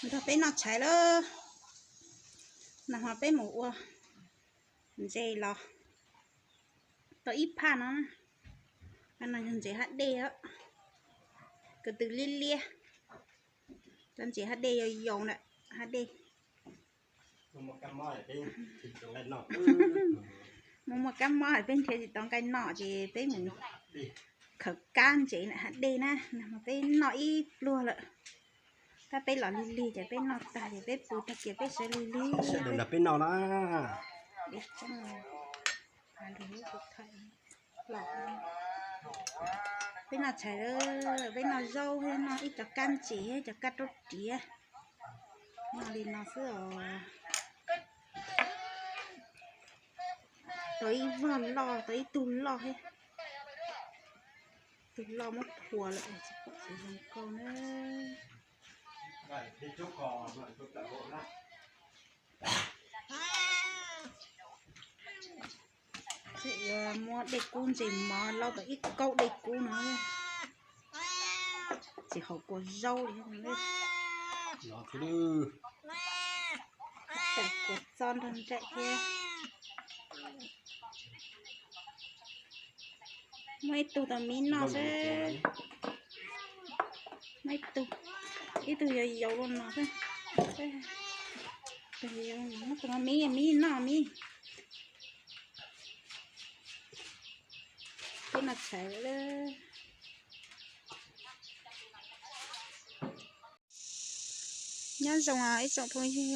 Nrog peb noj tshais lawm. Nag hmo peb mus ua ntses los tau ib phaj no. No yog ntses hab dej, ko tw liab liab. Cov ntses hab dej yau yau na, hab dej. Muaj muaj kab mob peb nrhiav tsis tau nqaij noj ces peb mus khawv kab ntses na, hab dej na, peb noj ib pluag lawm. Tab peb los lig lig ces peb noj tag ces peb pw tag kiag peb sawv lig lig. Peb noj na. Peb noj tshais, peb noj zaub thiab noj ib co kab ntses thiab cov kab raub riav. Noj li no xwb os. Tau ib vog loj, tau ib tug loj thiab. Tug loj muab phua lawm tsis pom tsis zoo nkauj na. Muab dej kub ntses mov lauj tau ib kaub dej kub no. Tsis haum kua zaub li. Tau kua txob nrog nraim thiab. Muaj ib tug tau miv noj xwb. Muaj ib tug, ib tug yau yau li no xwb. Tus no miv, miv noj miv. Peb noj tshais lawm. Nyob zoo ib tsoom phooj ywg,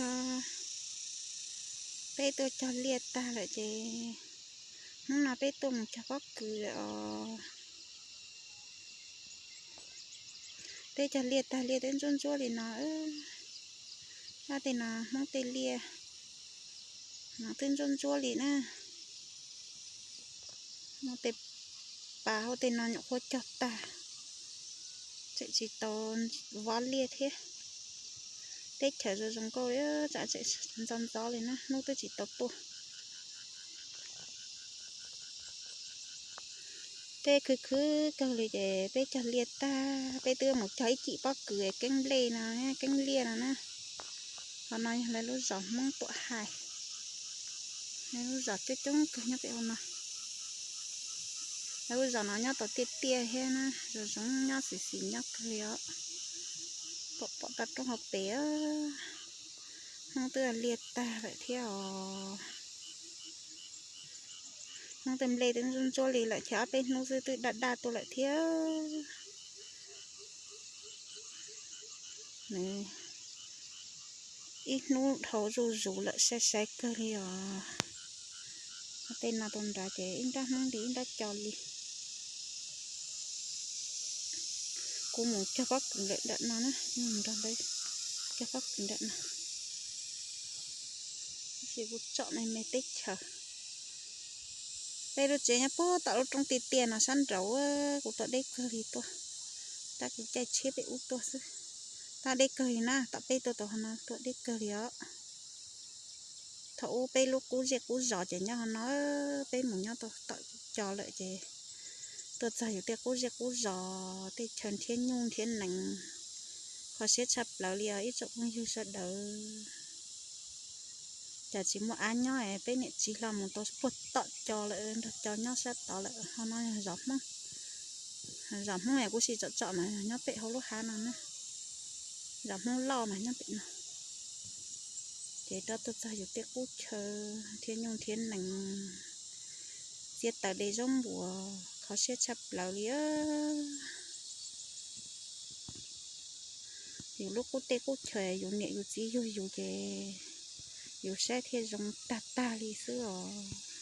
peb tuaj cog liaj tag lawm ces hnub no peb tuaj mus cog pob kws os. Peb cog liaj tag liaj twb ntsuab ntsuab li no. Ab, tej no Hmoob tej liaj no twb ntsuab ntsuab li na. Hmoob tej pas hauv tej no nyuam qhuav cog tag, tseem tsis tau vov liaj thiab. Teb chaws zoo zoo nkauj li, tsam tseem ntxov ntxov li na, hnub twb tsis tau tuaj. Peb khwv khwv kawg li ces peb cog liaj tag, peb twb mus cog ib cim pob kws keeb nplej no, keeb liaj no na. Qhov no yog lawv lub zos Hmoob Tuam Hais, lawv lub zos coob coob kawg nyob pem hauv no. Lawv lub zos no nyob tau tiaj tiaj thiab na, zoo zoo nyob xis xis nyob kawg li os. Pom pom toj roob hauv pes, Hmoob twb liaj tag lawm thiab os. Hmoob tej nplej twb ntsuab ntsuab li lawm, chaw ob peb hnub xwb twb daj daj tuaj lawm thiab. Ib hnub dhau zuj zus lawm, sai sai kawg li os. Tej no tau nrad ces ib nrab Hmoob li ib nrab Co li. Kuv mus cog pob kws lawm nram no na, nrog lawv cog pob kws nram no. Tab sis kuv tsom me me teb chaws. Peb lub tsev nyob puag tom lub roob tiaj tiaj no sab nraud, kuv tuaj deb kawg li tuaj. Tab kuv caij tsheb pem ub tuaj xwb. Tab deb kawg li na, tom peb tuaj tau hov no tuaj deb kawg li os. Thaum ub peb lub qub zej qub zos ces nyob hov no, peb mus nyob tom Co lawm ces tuaj txog yus tej qub zej qub zos, tej chaw nrhiav nyuj nrhiav nees, kho siab tshaj plaws li os ib tsoom phooj ywg sawv daws. Cas tsis muaj av nyob, peb niam txiv hlo mus tau puag tom Co lawm, nrog Co nyob sab tod lawm. Hov no zos Hmoob, zos Hmoob kuj sib tsom tsom mas nyob pem hauv lub hav no na. Zos Hmoob loj mas nyob pem no. Ces rov tuaj txog yus tej qub chaw nrhiav nyuj nrhiav nees, txiav taws de zaub npuas, kho siab tshaj plaws li. Yus lub qub tej qub chaw yus niam yus txiv yug yus ces yus saib thiaj zoo tag tag li xwb os.